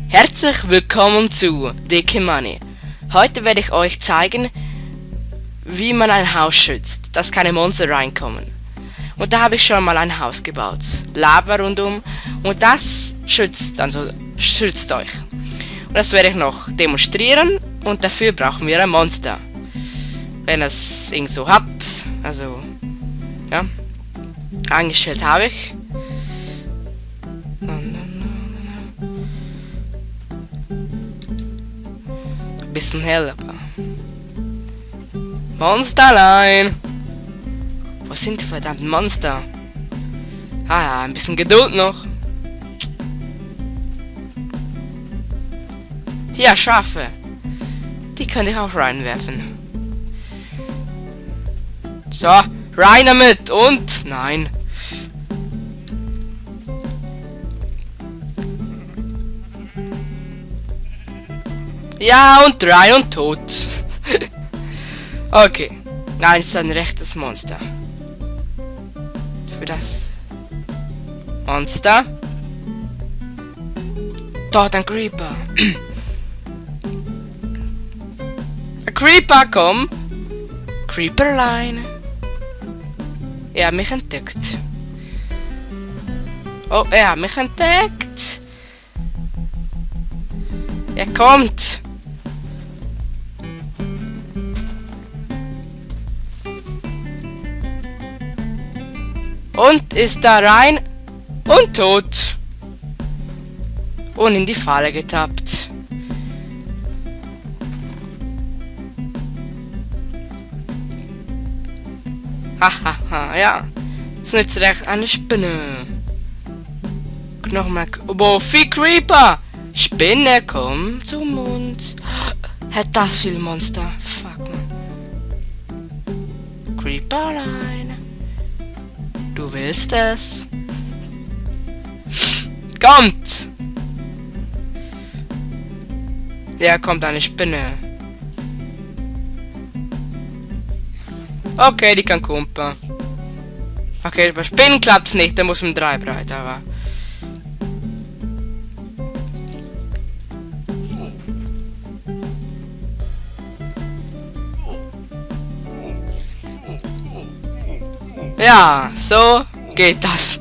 Herzlich willkommen zu Dicke Money. Heute werde ich euch zeigen, wie man ein Haus schützt, dass keine Monster reinkommen. Und da habe ich schon mal ein Haus gebaut. Lava rundum. Und das schützt euch. Und das werde ich noch demonstrieren. Und dafür brauchen wir ein Monster. Wenn es irgend so hat. Also, ja. Angestellt habe ich. Bisschen hell, aber. Monsterlein! Wo sind die verdammten Monster? Ah ja, ein bisschen Geduld noch. Ja, Schafe. Die könnte ich auch reinwerfen. So, rein damit und... Nein. Ja, und rein und tot. Okay. Nein, es ist ein rechtes Monster. Für das Monster. Dort ein Creeper. Ein Creeper, komm. Creeperlein. Er hat mich entdeckt. Oh, er hat mich entdeckt. Er kommt. Und ist da rein und tot. Und in die Falle getappt. Hahaha, ja. Das ist jetzt recht eine Spinne. Nochmal. Oh, viel Creeper. Spinne, komm zum Mund. Hat das viel Monster. Fuck, man. Creeperlein. Du willst es? Kommt! Ja, kommt eine Spinne. Okay, die kann kumpen. Okay, bei Spinnen klappt's nicht, da muss man 3 breit, aber... Ja, so geht das.